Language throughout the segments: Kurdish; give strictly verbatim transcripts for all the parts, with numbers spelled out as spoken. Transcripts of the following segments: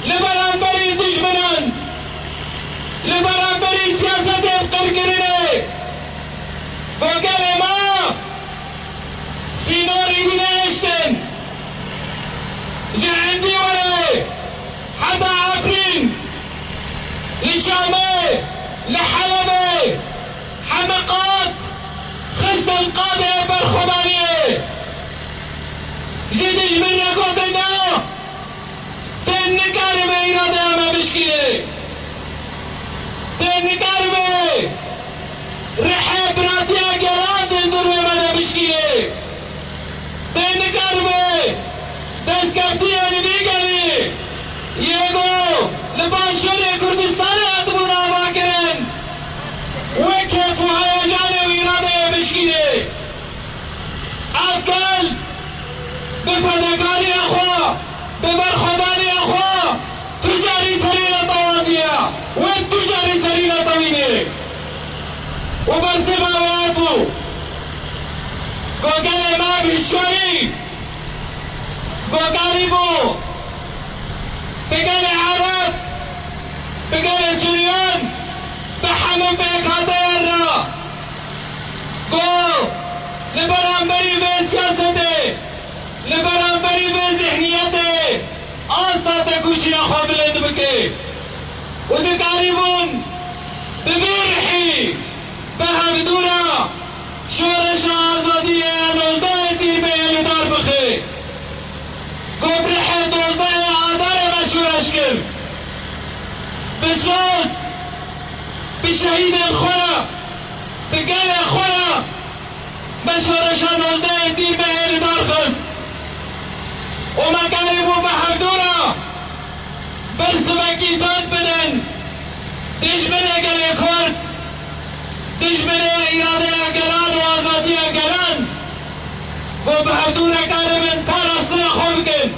Li beramberî dijminan, li beramberî siyasetên qirkirinê, bo gelê me sînorî wî neeştin. Ji Endî were heta Efrîn, li Şamê, li Helebê, heme qad xistin qadê berxwedaniyê. Ji dijmin re gotin na, tu nikaribî îradeya me bişkînî. Tu nikaribî rihê biratiya gelan di hundirê me de bişkînî. Tu nikaribî destkeftiyên vî gelî yê ku li Başûrê Kurdistanê hatibûn avakirin, wek kêf û heyecanê û îradeyê bişkînî. Ev gel bi fedekariya xwe, bi berxwedaniya xwe tu carî serî netewandiye, wek tu carî serî netewînê. Û bersiva wê bû ku gelê me bi şorî, ku karîbû bi gelê Ereb, bi gelê Suryan, bi hemû pêkhateyan re ku li beramberî vê siyasetê, li beramberî vê zihniyetê asta tekoşîna xwe bilind bike. Û dikarîbûn bi vî rihî bi hevdû re şoreşa azadiyê ya nozdehê Tîrmehê li dar bixe. Ku bi rihê dozdehê Adarê me şoreş kir. Bi soz, bi şehîdên xwe re, bi gelê xwe re me şoreşa nozdehê Tîrmehê li dar xist. Û me karîbû bi hevdû re bersivekî tund bidin dijminê gelê Kurd, dijminê îradeya gelan û azadiya gelan, ku bi hevdû re karibin parastina xwe bikin,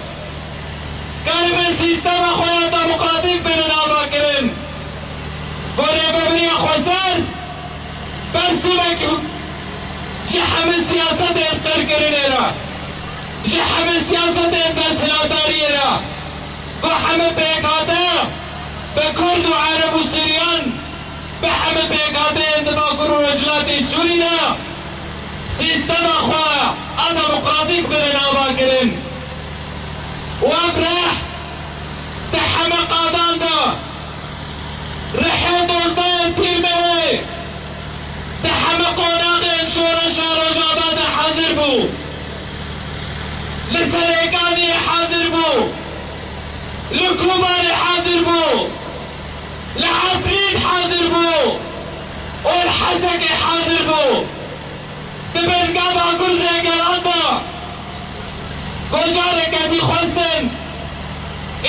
karibin sîstema xwe ya demokratîk bidin avakirin, ku rêvebiriya xweser bersivek ji hemî siyasetên qirkirinê re, ji hemî siyasetên desthilatdariyê re, bi hemî pêkhate, bi Kurd û Ereb û Suryan, bi hemî pêkhateyên di Bakur û Rojhilatê Sûrî de sîstema xwe a demokratîk bidin avakirin. Û ev rih di hemî qadan de rihê dozdehê Tîrmehê di hemî qonaxên şoreşa Rojava de hazir bû. Li Serêkaniyê hazir bû. Li Kobanê hazir bû. Li Efrîn hazir bû. Û li Hesekê hazir bû. Di binga bagurzê gelan de ku careke dî xwestin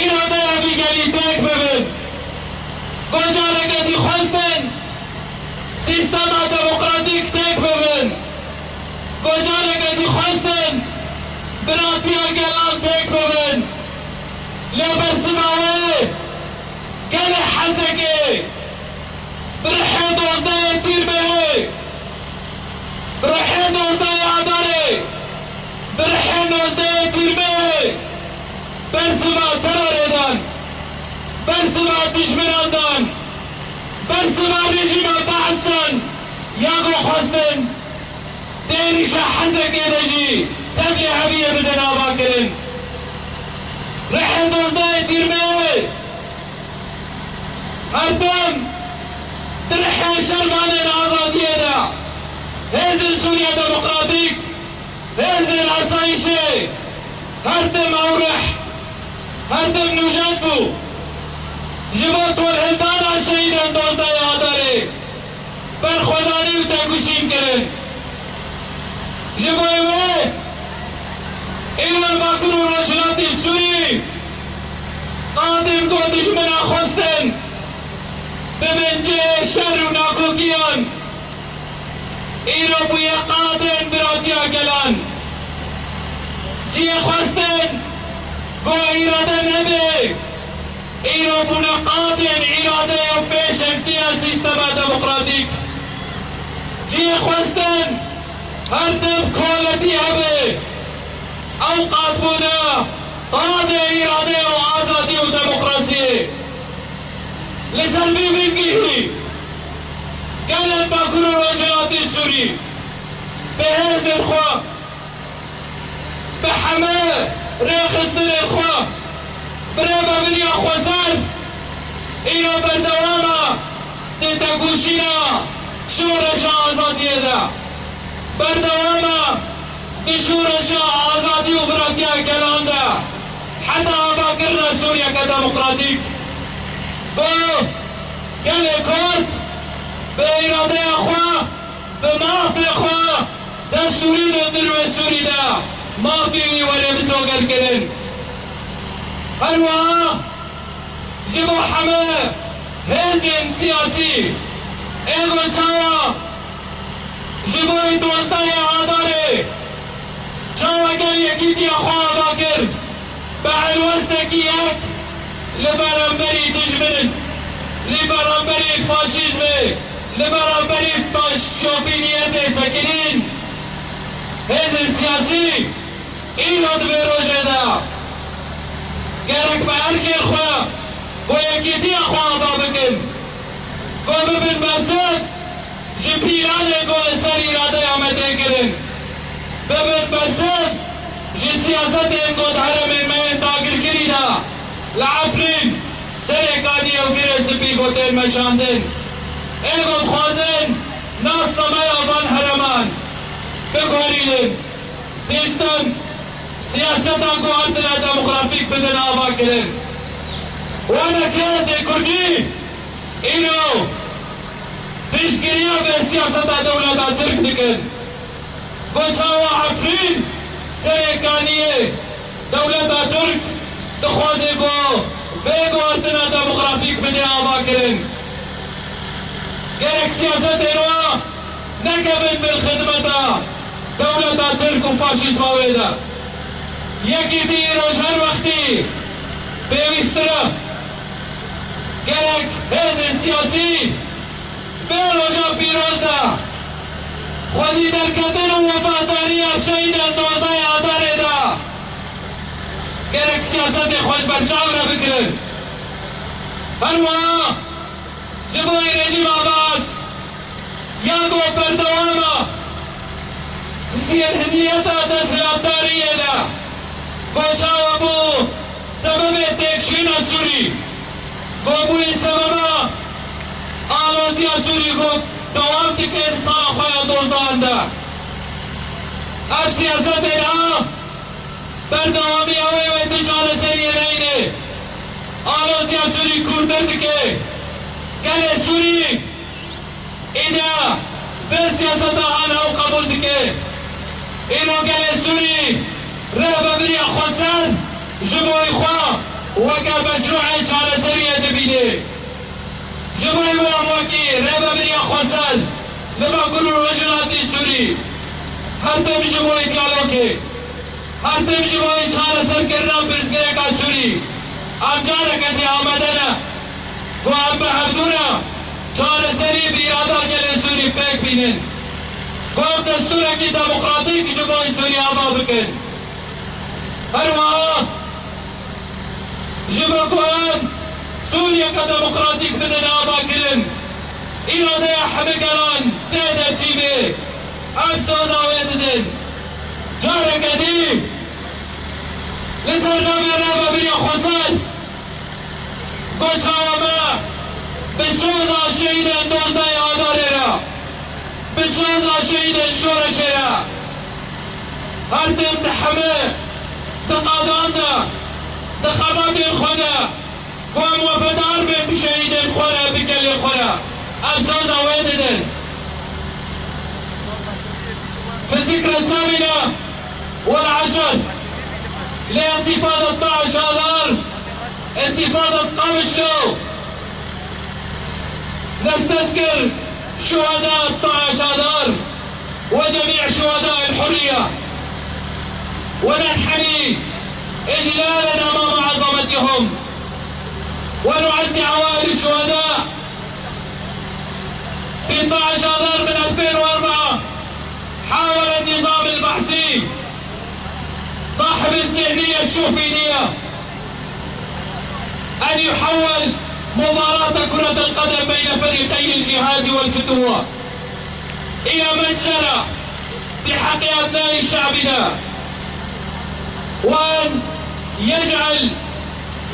îradeya vî gelî têk bibin, ku careke dî xwestin sîstema demokratîk têk bibin, ku careke dî xwestin biratiya gelan têk bibin, lê bersiva wê gelê Hesekê bi rihê dozdehê Tîrmehê, bi rihê dozdehê Adarê, bi rihê nozdehê Tîrmehê bersiva terorê dan, bersiva dijminan dan, bersiva rejîma Beis dan, ya ku xwestin di êrîşa Hesekê de jî tevlî heviyê bidin avakirin. Rihê dozdehê Tîrmehê her tim di rihê şervanên azadiyê de hêzên Sûriya Demokratîk, hêzên asayîşê, her tim ew rih, her tim nûjet bû. Ji bo torhildana şehîdên dozdehê Adarê berxwedanî û têkoşîn kirin. Ji bo wê îro li Bakur û Rojhilatê Sûrî qadên ku dijmina xwestin bibin cihê şer û nakokiyan, îro bûye qadên biratiya gelan. Cihê xwestin ku îrade nebe, îro bûne qadên îradeya pêşengtiya sîstema demokratîk. Cihê xwestin her tim koletî hebe, ew qad bûne Badê îradeya û azadî û demokrasiyê. Li ser vî bingehî gelên Bakur û Rojhilatê Sûrî bi hêzên xwe, bi heme rêxistinên xwe, bi rêvebiriya xweser îro berdewam e di tekoşîna şoreşa azadiyê de. Berdewam e di şoreşa azadî û biratiya gelan de, heta avakirina Sûriyeke demokratîk. Ku gelê Kurd bi îradeya xwe, bi mafê xwe destûrî didin wê Sûrî de mafê wî were misogerkirin. Her wiha ji bo heme hêzên siyasî ê ku çawa ji bo dozdehê Adarê çawa gel yekîtiya xwe ava kir, bi helwestekî yek li beramberî dijmin, li beramberî faşîzmê, li beramberî faş-, şofîniyetê sekinîn. Hêzên siyasî îro di vê rojê de gerek bi erkên xwe bo yekîtiya xwe ava bikin, ku bibin bersiv ji pîlanên ku li ser îradeya me tê kirin, bibin bersiv ji siyasetên ku di herêmên me yên dagirkirî de li Efrîn, Serêkaniyê û Girê Spî ku tên meşandin, ê ku dixwazin nasnameya van herêman biguherînin. Sîstem, siyaseta ku hatine demografîk bidin ava kirin. Weke hêzê Kurdî îro piştgiriya vê siyaseta dewleta Tirk dikin. Ku çawa Efrîn, Serêkaniyê dewleta Tirk dixwaze ku vê guhertina demografîk bide ava kirin. Gerek siyasetên wa nekevin bin xidmeta dewleta Tirk û faşîzma wê de. Yekîtî îro ji her wextî pêwîstir e. Gerek hêzên siyasî vê roja pîroz de xwedî derketin û wefadariya şehîdên dozdehê Adarê de gerek siyasetê xwe ji ber çav re bigirin. Her wiha ji bo rejîma Baas ya ku berdewam e di zêrhiniyeta desthilatdariyê de, ku çawa bû sebebê têkşîna Sûrî, ku bûyî sebeba aloziya Sûrî ku dewam dike di sala xwe ya dozdehan de. Ev siyasetê niha berdewamiya wê wê di çareseriyê neyne. Aloziya Sûrî kûrtir dike. Gelê Sûrî îde vê siyaseta aniha qebûl dike. Îro gelê Sûrî rêvebiriya xweser ji bo xwe weke meşrûê çareseriyê dibîne. Ji bo wê em wekî rêvebiriya xweser li Bakur û Rojhilatê Sûrî her tim ji bo diyalogê, her tim ji bo çareserkirina pirsgirêka Sûrî, em careke dî amade ne ku em bi hevdû re çareserî bi îrada gelê Sûrî pêk bînin, ku em destûrekî demokratîk ji bo Sûrî ava bikin. Her wiha ji bo ku em Sûriyeke demokratîk bidin avakirin, îradeya hemî gelan tê de çî bê, em soza wê didin. Careke dî li ser navê rêvebiriya xweser, ku çawa me bi soza şehîdên dozdehê Adarê re, bi soza şehîdên şoreşê re, her tim di heme di qadan de, di xebatên xwe de, ku em wefadar bin bi şehîdên xwe re, bi gelê xwe re, em soza wê didin. في ذكرى الثامنة والعشر لانتفاضة اثنعش آذار، انتفاضة قامشلو، نستذكر شهداء اثنعش آذار وجميع شهداء الحرية، وننحني إجلالا أمام عظمتهم، ونعزي عوائل الشهداء. في اثنعش آذار من ألفين وأربعة حاول النظام البعثي صاحب الذهنية الشوفينية أن يحول مباراة كرة القدم بين فريقي الجهاد والفتوة إلى مجزرة بحق أبناء شعبنا، وأن يجعل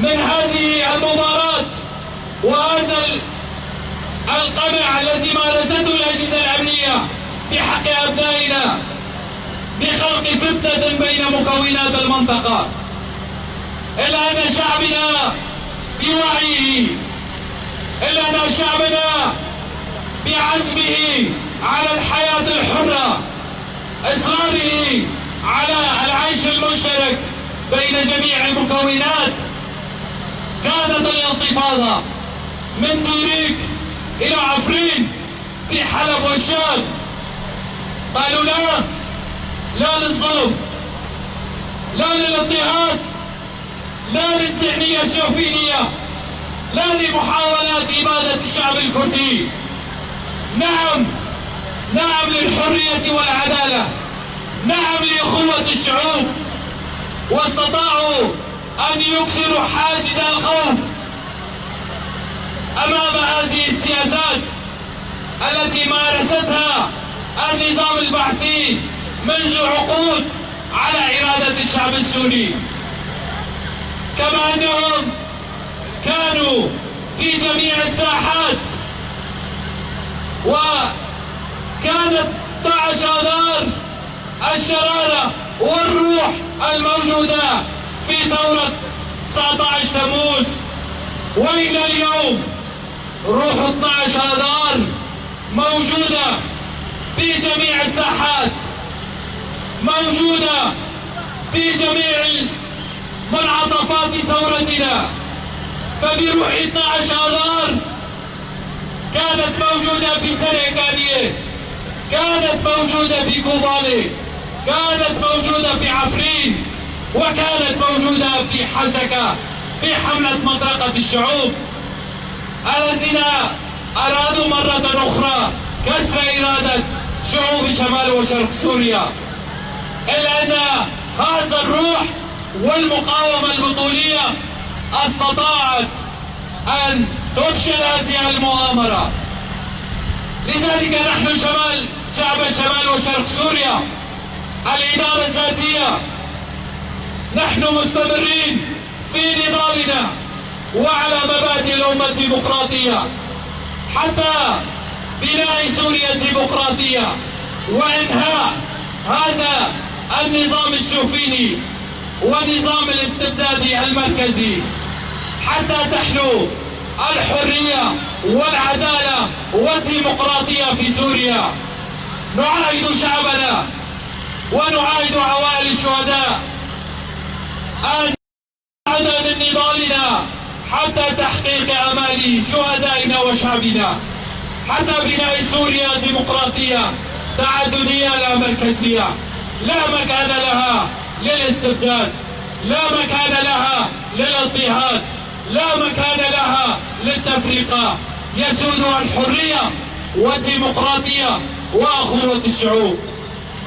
من هذه المباراة وهذا ال-، القمع الذي مارسته الأجهزة الأمنية بحق أبنائنا بخلق فتنة بين مكونات المنطقة، إلا أن شعبنا بوعيه، إلا أن شعبنا بعزمه على الحياة الحرة، إصراره على العيش المشترك بين جميع المكونات. كانت الانتفاضة من ديريك إلى عفرين في حلب والشام. قالوا: لا، لا للظلم، لا للاضطهاد، لا للذهنية الشوفينية، لا لمحاولات إبادة الشعب الكردي. نعم، نعم للحرية والعدالة، نعم لأخوة الشعوب. واستطاعوا أن يكسروا حاجز الخوف أمام هذه السياسات التي مارستها النظام البعثي منذ عقود على إرادة الشعب السوري، كما أنهم كانوا في جميع الساحات، وكانت اثنعش آذار الشرارة والروح الموجودة في ثورة تسعتعش تموز، وإلى اليوم روح اثنعش آذار موجودة في جميع الساحات، موجودة في جميع منعطفات ثورتنا. فبروح اثنعش آذار كانت موجودة في سريكانية، كانت موجودة في كوباني، كانت موجودة في عفرين، وكانت موجودة في حزكة في حملة مطرقة الشعوب. الذين أرادوا مرة أخرى كسر إرادة شعوب شمال وشرق سوريا، إلا أن هذا الروح والمقاومة البطولية استطاعت أن تفشل هذه المؤامرة. لذلك نحن شمال، شعب شمال وشرق سوريا، الإدارة الذاتية، نحن مستمرين في نضالنا وعلى مبادئ الأمة الديمقراطية حتى بناء سوريا الديمقراطية وإنهاء هذا النظام الشوفيني والنظام الاستبدادي المركزي، حتى تحلو الحرية والعدالة والديمقراطية في سوريا. نعاهد شعبنا ونعاهد عوائل الشهداء أن نعد من نضالنا حتى تحقيق آمال شهدائنا وشعبنا، حتى بناء سوريا ديمقراطية تعددية لا مركزية، لا مكان لها للاستبداد، لا مكان لها للاضطهاد، لا مكان لها للتفرقة. يسودها الحرية والديمقراطية وأخوة الشعوب.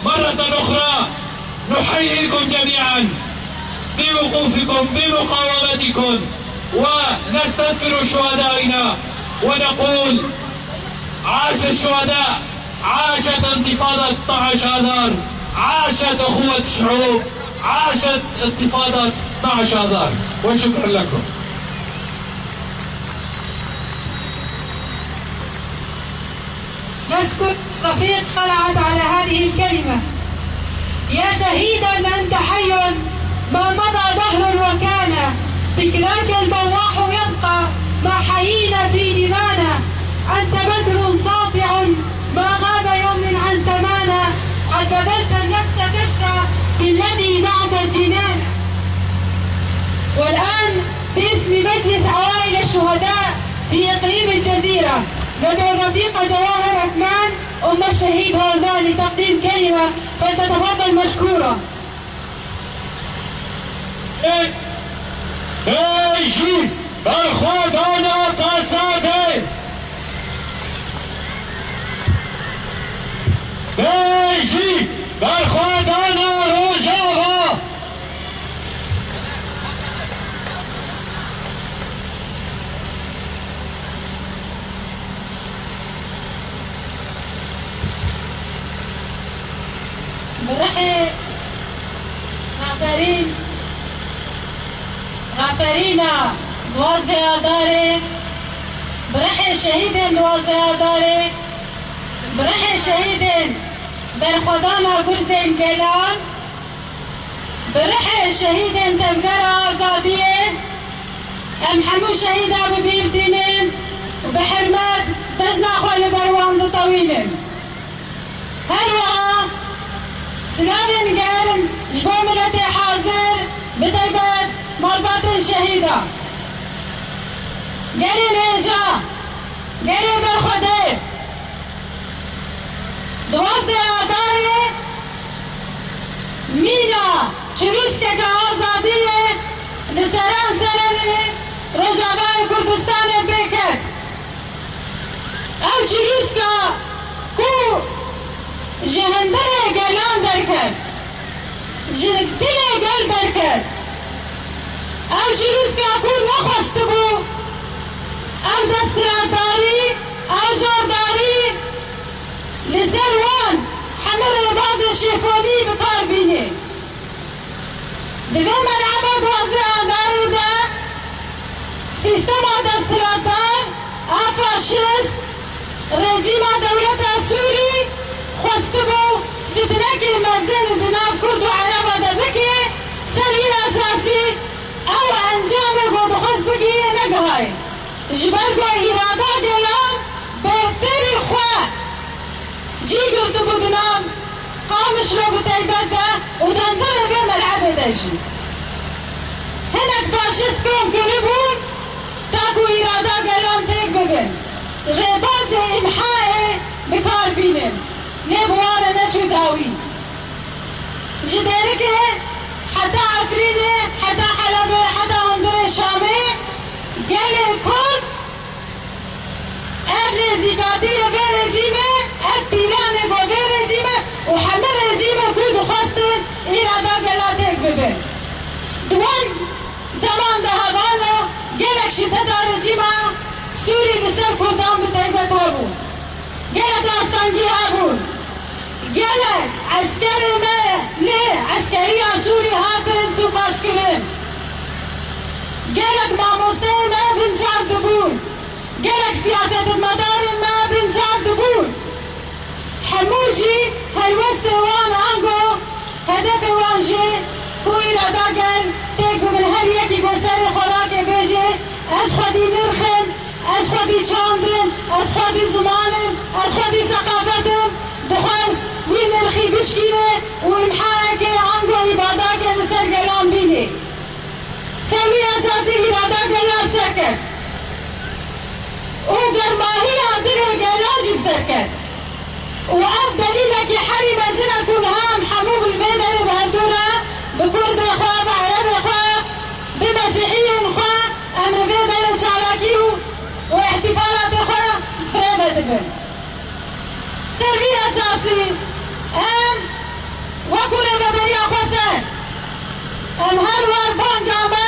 مرة أخرى نحييكم جميعا بوقوفكم، بمقاومتكم، ونستذكر شهدائنا ونقول: عاش الشهداء، عاشت انتفاضة اثنعش آذار، عاشت أخوة الشعوب، عاشت انتفاضة اثنعش آذار. وشكرا لكم. نشكر رفيق طلعت على هذه الكلمة. يا شهيدا أنت حي ما مضى دهر وكان، ذكراك الفواح يبقى ما حيينا في دمانا. أنت بدر ساطع ما غاب يوم عن سمانا، قد بذلت النفس تشرى بالذي بعد الجنان. والآن باسم مجلس عوائل الشهداء في إقليم الجزيرة، ندعو الرفيقة جواهر عثمان أم الشهيد هوزان لتقديم كلمة، فلتتفضل مشكورة. Bê jî berxwedana Qasadê, bê jî berxwedana Rojava. Raperîn, raperîna duwazdeh Adarê, bi rihê şehîdên duwazdeh Adarê, bi rihê şehîdên berxwedana gurzên gelan, bi rihê şehîdên Tevgera Azadiyê, em hemû şehîda bi bîr tînin û bi hurmet cejna xwe li ber wan ditewînin. Her wiha silavên germ ji bo miletê hazir, bi taybet malbatên şehîdan. Gelê li hêja, gelê berxwedêr, duwazdeh Adarê mîna çirûskeke azadiyê li seranserê Rojavayê Kurdistanê pê ket. Ew çirûska ku ji hundirê gelan derket, ji dilê gel derket. Ew çirûska ku nexwestibû ew desthilatdarî, ew zordarî li ser wan hemî rêbazê şêxolî bi kar bîne. Di vê meleba duwazdeh Adarê de sîstema desthilatdar a faşîst, rejîma dewleta Sûrî xwestibû fitnekî mezin di nav Kurd û Ereba de bike, ser wî esasî ew encamê ku dixwest bigihîne negihayê. Ji ber ku îrada gelan bêhtirî xwe cî girtibû di nav Qamişlo bi taybet de û di hundirê vê melebê de jî. Hinek faşîst kom kiribûn, ta ku îrada gelan têk bibin, rêbazê îmhayê bi kar bînin, lê bi wan re neçû dawî. Ji Dêrikê heta Efrînê, heta Helebê, heta hundirê Şamê gelê Kurd ev nêzîkatî li vê rejîmê, ev pîlanê bo vê rejîmê û hemî rejîmê ku dixwestin îrada gela têk bibin. Di wan deman de hevano gelek şîdeta rejîma Sûrî li ser Kurdan bi taybet hebû. Gelek astengî hebûn. Gelek eskerê me li eskeriya Sûrî hatin sûqaskirin. Gelek mamosteyê me binçav dibûn. Gelek siyasetmedarên me binçav dibûn. Hemû jî helwestê wan ango hedefê wan jî ku îrada gel têk bibin, her yekî ku serê xwe rake bêje, ez xwedî nirx im, ez xwedî çand im, ez xwedî ziman im, ez xwedî seqafet im, dixwest wî nirxî bişkîne û îmhayeke ango îbadake li ser gelan bîne. Ser wî esasî îrada gela bi ser ket û germahiya dilê gelan jî bi ser ket. Û ev delîlekî herî mezin e ku niha em hemû li vê derê bi hevdû re, bi kurdê xwe, bi erebê xwe, bi mesîhiyên xwe, em li vê derê çalakî û, û îhtîfalatê xwe bi rê ve dibin. Ser vî esasî em wekû Rêveberiya Xweser, em her war banga me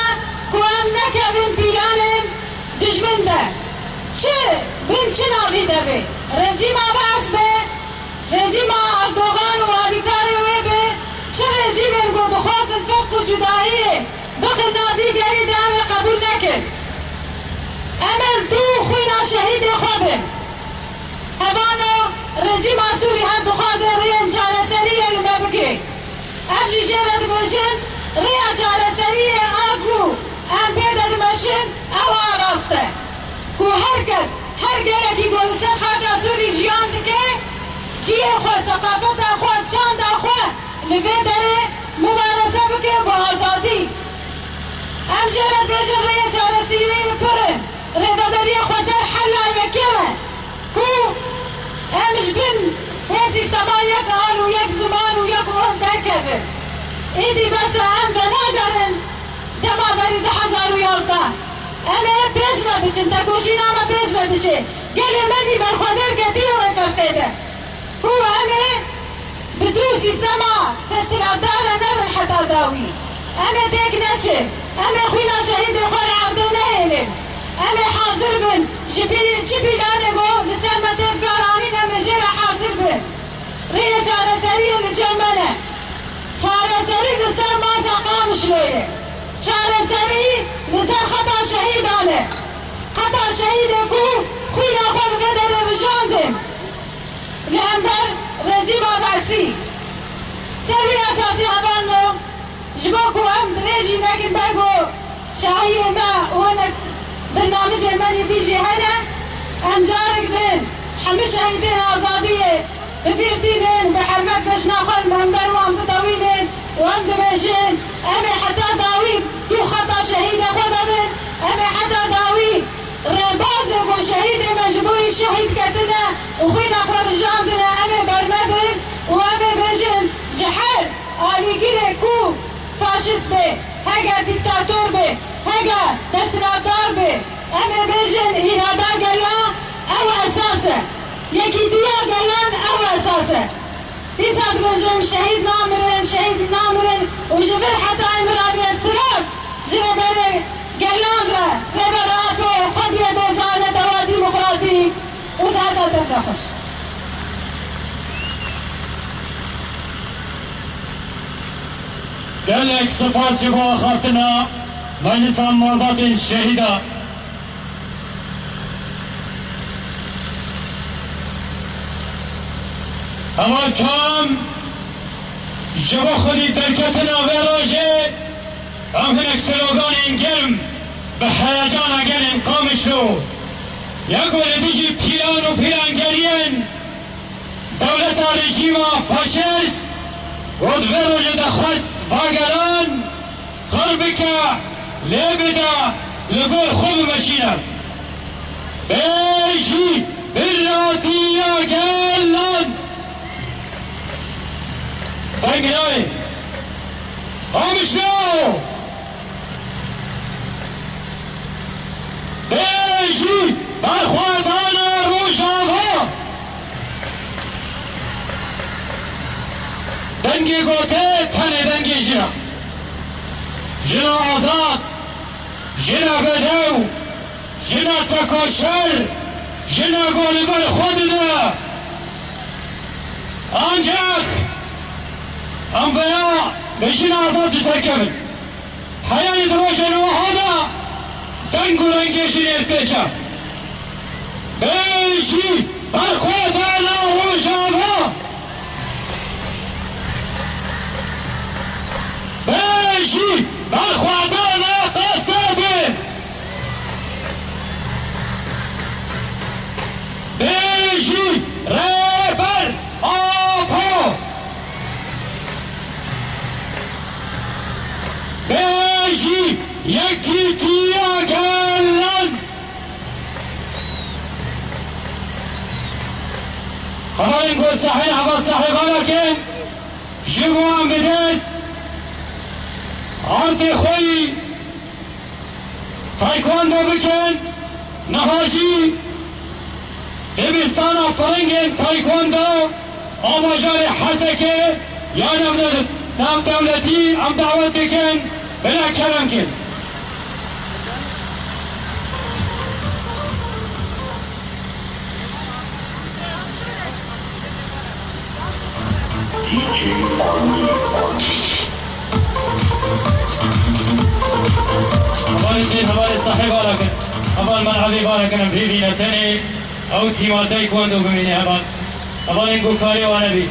ku em nekevin pîlanên dijmin de. Çi bin çi navî de be, rejîma Bees be, rejîma Erdogan û alîkarê wê be, çi rejîmên ku dixwazin ferq û cudayiyê bixin navî gerî de, em ê qebûl nekin. Em ê li dû xwîna şehîdê xwe bin. Hevano rejîma Sûrî her dixwaze rêyên çareseriyê li me bike. Em jî jê re dibêjin, rêya çareseriyê a ku em pê de dimeşin, ew a rast e. Ku her kes, her gelekî ku li ser xaka Sûrî jiyan dike, cihê xwe, seqafeta xwe, çanda xwe li vê derê mubareze bike bi azadî. Em jê re dibêjin, rêyê çareseriyê pir in. Rêveberiya Xweser hela yekem e ku em ji bin wê sîstema yek al û yek ziman û yek ol derkevin. Êdî bes e, em venagerin dema berî du hezar û yazdeh. Em ê pêş ve biçin, tekoşîna me pêş ve diçe. Gelê me nî berxwedêr ketiye wê ferqê de. Ku em ê bi dû sîstema desthilatdar re nerin heta dawî. Em ê têk neçin. Em ê xwîna şehîdê xwe li erdê nehêlin. Em ê hazir bin. Ji pî-, çi pîlanê ku li ser me tê bi kar anîn, em ê jê re hazir bin. Rêyê çareseriyê li cem me ne. Ser masa Qamişloyê. Çareserî li ser xeta şehîdan e. Xeta şehîdê ku xwîna xwe li vê derê rijandin. Li hember rejîma Be'sî. Ser wî esasî hevalno, ji bo ku em dirêjî nekin ber ku şahiyê me û hinek birnamicên me li dî jî hene, em carek din hemî şehîdên azadiyê bi bîr tînin, bi hermet beşna xwe li hember wan ditewînin û em dibêjin, em ê heta dawî dû xeta şehîdê xwe de bin, em ê heta dawî rêbazê ku şehîdê me ji bo wî şehîd ketine û xwîna xwe rijandine, em ê bernedin û em ê bêjin ji her alîgirê ku faşîst be, hege dîktator be, hege desthilatdar be, em ê bêjin îrada gela ew esas e. Yekîtiya gelan ew esas e. Dîsa dibêjim şehîd namirin, şehîd namirin û ji vir heta îmrariyê silav ji rêberê gelan re, rêber Apo, xwediyê dozane, dewa demokratîk û seheta te bide xweş. Gelek spas ji bo axaftina Meclisa Malbatên Şehîda. Heval Kam ji bo xwedî derketina vê rojê em hinek sloganên germ bi heyecana gelên Qamişlo ya ku li dijî pîlan û pîlangeriyên dewleta rejîma faşîst got vê rojê de xwest va gelan qir bike, lê bide li gor xwe bimeşîne. Bêjî biratiya gelan. Deng nayê. Qamişlo. Bêjî berxwedana Rojava. Dengê gote tenê dengê jina. Jina azad, jina bedew, jina tekoşer, jina ku li ber xwe dide. Ancak em vêya bi jina azad dûserkevin. Heyalî di rojên wiha de deng û rengê jinê li pêş e. Bêjî berxwedana Rojava. Bêjî berxwedana Qesedê. Bêjî Rêber Apo. Bêjî yekîtiya gelan. Hevalên ku dizanîn heval Sahê Balak in, ji bo em bi dest artê xwe yî taekwondo bikin, niha jî dibistana piringên taekwondo a bajarê Hesekê ya navde-, navdewletî em dawet dikin, bila kerem kin. Hevalên din, hevalên Sahê Balak in. Heval Min Elî Balak in, em pê bîne tenê ew tîma taekwondo bimîne heval. Hevalên ku karê wan nebî.